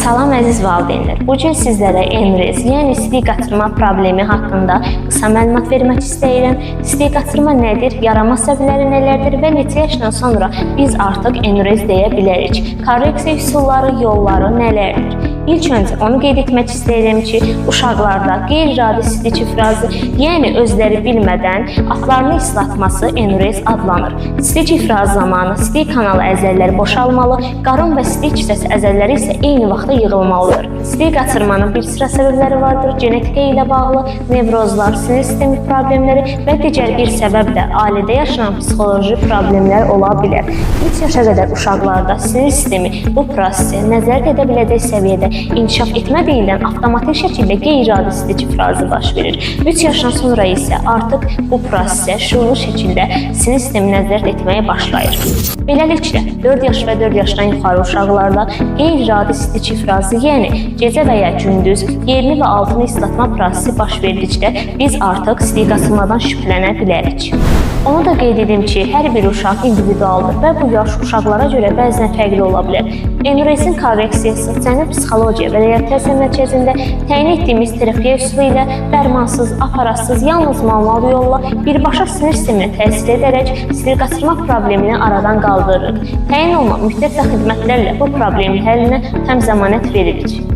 Salam əziz valideynlər. Bu gün sizlərə enrez, yəni sidik qaçırma problemi haqqında qısa məlumat vermək istəyirəm. Sidik qaçırma nədir, yaranma səbəbləri nələrdir və neçə yaşdan sonra biz artıq enrez deyə bilərik? Korreksiya üsulları, yolları nələrdir? İlk öncə onu qeyd etmək istəyirəm ki, uşaqlarda qeyri-iradi sidik ifrazı, yəni özləri bilmədən atlarını islatması enrez adlanır. Sidik ifrazı zamanı sidik kanalı əzəlləri boşalmalı, qarın və sidik kisəsi əzəlləri isə eyni vaxtda yığılmalıdır. Sidik qaçırmanın bir sıra səbəbləri vardır. Genetika ilə bağlı nevrozlar, sinir sistemi problemləri və digər bir səbəb də ailədə yaşanan psixoloji problemlər ola bilər. 3 yaşa qədər uşaqlarda sinir sistemi bu prosesi nəzarət edə biləcək səviyyədə inkişaf etmədiyindən avtomatik şəkildə qeyri-iradi sidik ifrazı baş verir. 3 yaşdan sonra isə artıq bu prosesə şüurlu şəkildə sinir sistemi nəzarət etməyə başlayır. Beləliklə, 4 yaş və 4 yaşdan yuxarı uşaqlarda qeyri-iradi sidik ifrazı, yəni gecə və ya gündüz yerini və altını islatma prosesi baş verdikdə biz artıq sidik qaçırmadan şübhələnə bilərik. Onu da qeyd edim ki, hər bir uşaq individualdır və bu yaş uşaqlara görə bəzən fərqli ola bilər. Enurezin korreksiyası cənubi psixologiya və reabilitasiya mərkəzində təyin etdiyimiz terapiya üsulu ilə dərmansız, aparatsız, yalnız manual yolla birbaşa sinir sisteminə təsir edərək sidik qaçırma problemini aradan qaldırırıq. Təyin olunan müddət və xidmətlərlə bu problemin həllinə tam zəmanət veririk.